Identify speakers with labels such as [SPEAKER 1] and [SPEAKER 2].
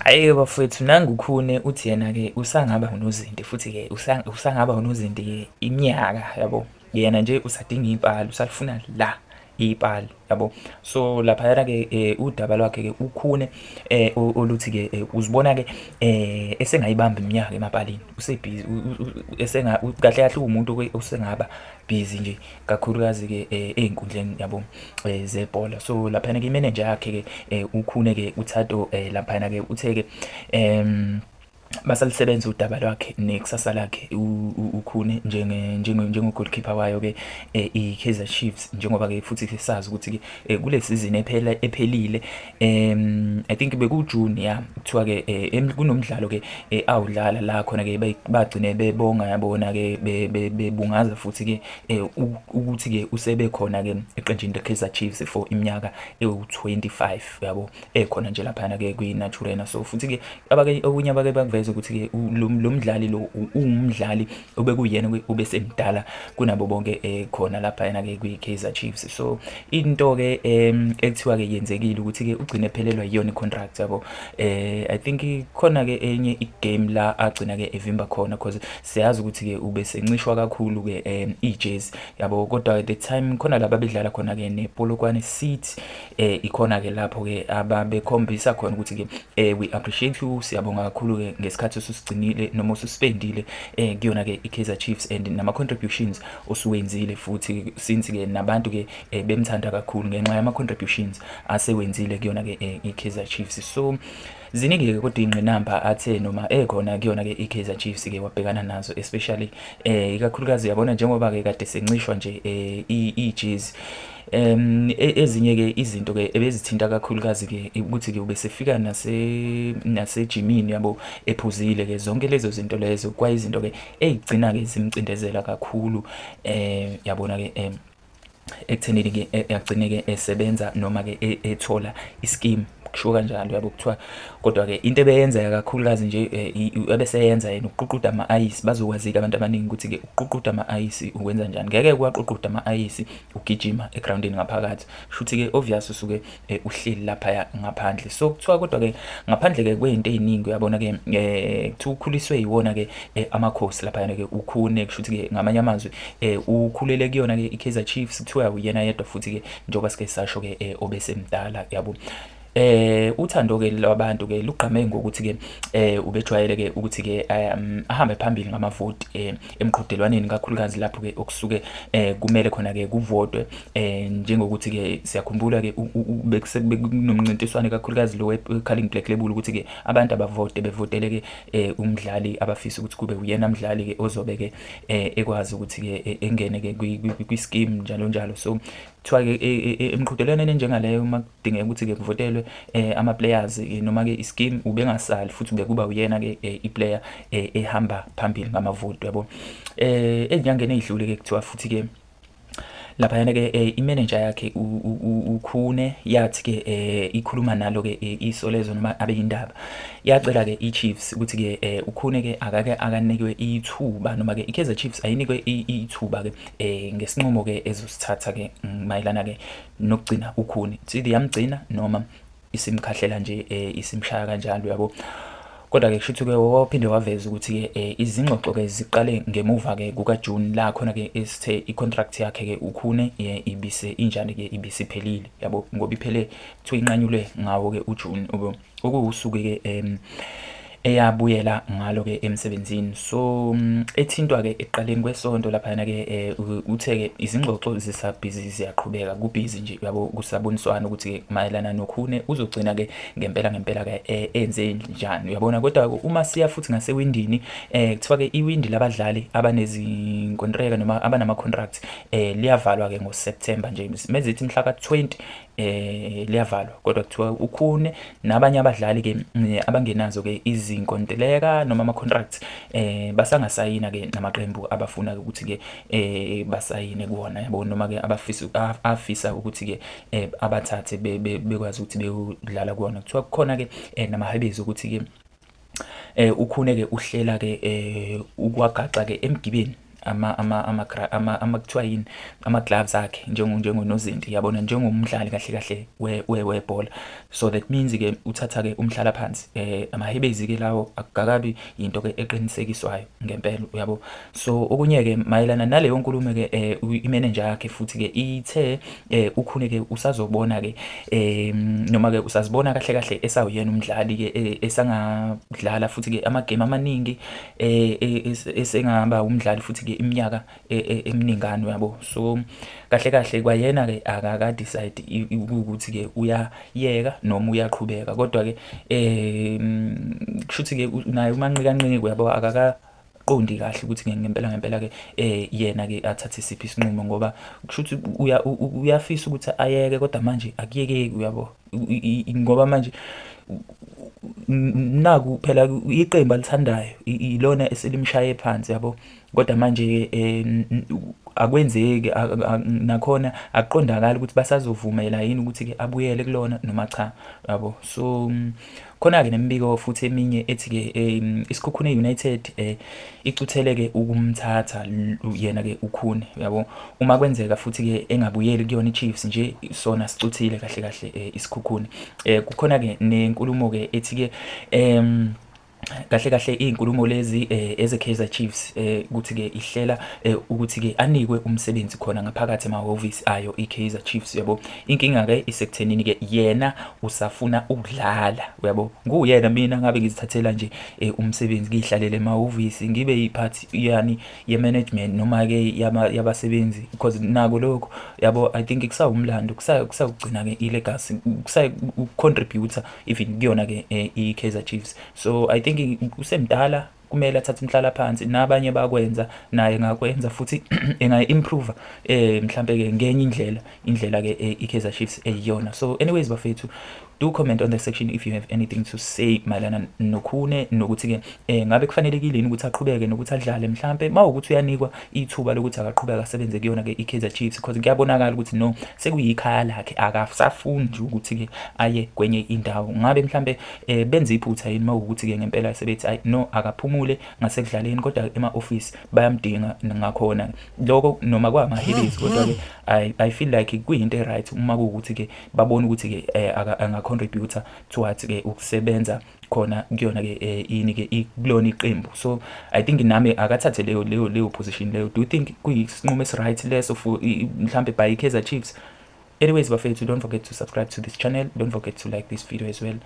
[SPEAKER 1] Hhayi-ke bafowethu, nangu uKhune uthi yena-ke usangaba unozinti futhi-ke usangaba unozinti-ke iminyaka yabo. Yena nje usadinga ipali, usalifuna la ipali yabo. So laphayana-ke udaba lwakhe-ke uKhune oluthi-ke uzibona-ke esengayibamba iminyaka emapalini, usebhizi esenga kahle kahle uwumuntu osengaba busy nje kakhulukazi-ke ey'nkundleni yabo zebhola. So laphayana-ke imenenja yakhe-ke uKhune-ke uThato laphayana-ke uthe-ke basalisebenza udaba lwakhe nekusasa lakhe uKhune njengo-goalkeeper wayo-ke i-Kaizer Chiefs, njengoba-ke futhi sazi ukuthi-ke kule sizini ephela ephelile I think bekuJune ya kuthiwa-ke kunomdlalo-ke awudlala la khona-ke bagcine bebonga yabona-ke bebungaza futhi-ke ukuthi-ke usebe khona-ke eqenjini le-Kaizer Chiefs for iminyaka ewu-25 yabo, ekhona nje laphana-ke kwi-Naturena. So futhi-ke abake okunye abake bakuveza ukuthi-ke lo mdlali lo uwumdlali obekuyena obesemdala kunabo bonke khona laphayana-ke kwi-Kaizer Chiefs. So into-ke ekuthiwa-ke yenzekile ukuthi-ke ugcine ephelelwa yiyona i-contract yabo. I think khona-ke enye i-game la agcina-ke evimba khona, cause siyazi ukuthi-ke ubesencishwa kakhulu-ke ijezi yabo, kodwa the time khona la babedlala khona-ke nePolokwane City ikhona-ke lapho-ke ababekhombisa khona ukuthi-ke we appreciate you, siyabonga kakhulu-ke ngesikhathi osusigcinile noma osuspendile kuyona-ke i-Kaizer Chiefs and nama-contributions osuwenzile, futhi since-ke nabantu-ke bemthanda kakhulu ngenxa yama-contributions asewenzile kuyona-ke i-Kaizer Chiefs. So ziningi-ke kodwa iy'ngqinamba athe noma ekhona kuyona-ke i-Kaizer Chiefs-ke wabhekana nazo, especially ikakhulukazi yabona njengoba-ke kade sencishwa nje ijezi. Ezinye-ke izinto-ke ebezithinta kakhulukazi-ke ukuthi-ke ubesefika nasejimini yabo ephuzile-ke, zonke lezo zinto lezo kwayizinto-ke ey'gcina-ke zimcindezela kakhulu yabona-ke ekuthenini-ke agcine-ke esebenza noma-ke ethola iskimu, kushiwo kanjalo yabo kuthiwa. Kodwa-ke into ebeyenzeka kakhulukazi nje ebeseyenza yena ukuququda ama-ayisi. Bazokwazi-ke abantu abaningi ukuthi-ke ukuququda ama-ayisi ukwenza njani. Ngeke kuwaququda ama-ayisi ugijima egrawundini ngaphakathi, shuthi-ke obvious usuke uhleli laphaya ngaphandle. So kuthiwa kodwa-ke ngaphandle-ke kwey'nto ey'ningi uyabona-ke kuthiwa ukhuliswe yiwona-ke amakhosi laphayana-ke uKhune, kushuthi-ke ngamanye amazwi ukhulele kuyona-ke i-Kaizer Chiefs, kuthiwa uyena yedwa futhi-ke njengoba sike sasho-ke obesemdala yabo. Uthando-ke lwabantu-ke lugqame ngokuthi-ke ubejwayele-ke ukuthi-ke ahambe phambili ngamavoti emqhudelwaneni, kakhulukazi lapho-ke okusuke kumele khona-ke kuvotwe, njengokuthi-ke siyakhumbula-ke bekunomncintiswano kakhulukazi lo we-Carling Black Label ukuthi-ke abantu abavote bevotele-ke umdlali abafisa ukuthi kube uyena mdlali-ke ozobe-ke ekwazi ukuthi-ke engene-ke kwi-scheme njalo njalo. So kuthiwa-ke emqhudelwaneni enjengaleyo uma kudingeka ukuthi-ke kuvotelwe ama-players noma-ke i-scheme, ubengasali futhi ubekuba uyena-ke i-player ehamba phambili ngamavoti yabo. Ey'nyangeni ey'dlule-ke kuthiwa futhi-ke laphayana-ke imenenja yakhe uKhune yathi-ke ikhuluma nalo-ke Isolezwe noma abeyindaba, yacela-ke i-Chiefs ukuthi-ke uKhune-ke akake akanikwe ithuba noma-ke i-Kaizer Chiefs ayinikwe ithuba-ke ngesinqumo-ke ezosithatha-ke mayelana-ke nokugcina uKhune, it's yamgcina noma isimkhahlela nje isimshaya kanjalo yabo. Kodwa-ke kusho ukuthi-ke waphinde waveza ukuthi-ke izingxoxo-ke ziqale ngemuva-ke kukaJune la khona-ke esithe i-contract yakhe-ke uKhune ibise injani-ke ibisiphelile yabo, ngoba iphele kuthiwa inqanyulwe ngawo-ke uJune okuwusuku-ke eyabuyela ngalo-ke emsebenzini. So ethintwa-ke ekuqaleni kwesonto laphayana-ke uthe-ke izingxoxo zisabhizi ziyaqhubeka, kubhizi nje yabo, kusaboniswana ukuthi-ke mayelana noKhune uzogcina-ke ngempela ngempela-ke enze njani uyabona. Kodwa-ke uma siya futhi ngasewindini kuthiwa-ke iwindi labadlali abanezinkontreka noma abanama-contract liyavalwa-ke ngoSepthemba nje, mezithi mhla ka-20 liyavalwa. Kodwa kuthiwa uKhune nabanye abadlali-ke abangenazo-ke izinkontileka noma ama-contracts basangasayina-ke namaqembu abafuna ukuthi-ke basayine kuwona yabo, noma-ke abafisa afisa ukuthi-ke abathathe bekwazi ukuthi beyodlala kuwona. Kuthiwa kukhona-ke namahebezi ukuthi-ke uKhune-ke uhlela-ke ukwagaxa-ke emgibeni Ama ama ama ama ama kuthiwa yini, ama-gloves akhe njengonozinti, yabona, njengomdlali kahle kahle webhola. So that means-ke uthatha-ke umhlala phansi. Amahebezi-ke lawo, akukakabi into-ke eqinisekiswayo ngempela, uyabo. So okunye-ke mayelana naleyo nkulumo-ke, imenenja yakhe futhi-ke ithe uKhune-ke usazobona-ke noma-ke usazibona kahle kahle esawuyena umdlali-ke esangadlala futhi-ke amagemu amaningi, esengaba umdlali futhi-ke iminyaka eminingana, uyabo. So kahle kahle kwayena-ke akaka-decide ukuthi-ke uyayeka noma uyaqhubeka, kodwa-ke kushuthi-ke naye umanqikanqika, uyabo, akakaqondi kahle ukuthi ngempela ngempela-ke yena-ke athathe siphi isinqumo, ngoba kushuthi uyafisa ukuthi ayeke, kodwa manje akuyekeki, uyabo, ngoba manje naku phela iqembu alithandayo ilona eselimshaye phansi, yabo. Kodwa manje akwenzeki nakhona, akuqondakali ukuthi basazovumela yini ukuthi-ke abuyele kulona noma cha, yabo. So khona-ke nemibiko futhi eminye ethi-ke iSikhukhune United icuthele-ke ukumthatha yena-ke uKhune, yabo. Uma kwenzeka futhi-ke engabuyeli kuyona i-Chiefs nje, sona sicuthile kahle kahle iSikhukhune. Kukhona-ke nenkulumo-ke ethi-ke kahle kahle iy'nkulumo lezi eze-Kaizer Chiefs ukuthi-ke ihlela ukuthi-ke anikwe umsebenzi khona ngaphakathi emahhovisi ayo i-Kaizer Chiefs, uyabo. Inkinga-ke isekuthenini-ke yena usafuna ukudlala, uyabo. Nguyena mina ngabe ngizithathela nje umsebenzi, ngiyihlalele emahhovisi, ngibe yiphathi yani ye-management noma-ke yabasebenzi, because nako lokho, yabo, I think kusawumlando, kusawugcina-ke i-legacy, kusa-contribute even kuyona-ke i-Kaizer Chiefs. So I think usemdala, kumele athathe umhlalaphansi. Nabanye bakwenza, naye engakwenza futhi, engayi-improve mhlambe-ke ngenye indlela, indlela-ke i-Kaizer Chiefs eyiyona. So anyways bafethu, do comment on the section if you have anything to say mayelana noKhune, nokuthi-ke ngabe kufanelekile yini ukuthi aqhubeke nokuthi adlale, mhlampe mawukuthi uyanikwa ithuba lokuthi akaqhubeke asebenze kuyona-ke i-Kaizer Chiefs, because kuyabonakala ukuthi no, sekuyikhaya lakhe, akasafuni nje ukuthi-ke aye kwenye indawo. Ngabe mhlampe benze iphutha yini mawukuthi-ke ngempela sebethi ayi no, akaphumule ngasekudlaleni, kodwa ema-office bayamdinga ngakhona lokho, noma kwamahebezi? Kodwa-ke I feel like kuyinto e-right uma kuwukuthi-ke babona ukuthi-ke anga-contribute towards-ke ukusebenza khona kuyona-ke ini-ke kulona iqembu. So I think nami akathathe leyo position leyo. Do you think kuyisinqumo esi-right leso for mhlampe by i-Kaizer Chiefs? Anyways bafethu, don't forget to subscribe to this channel, don't forget to like this video as well.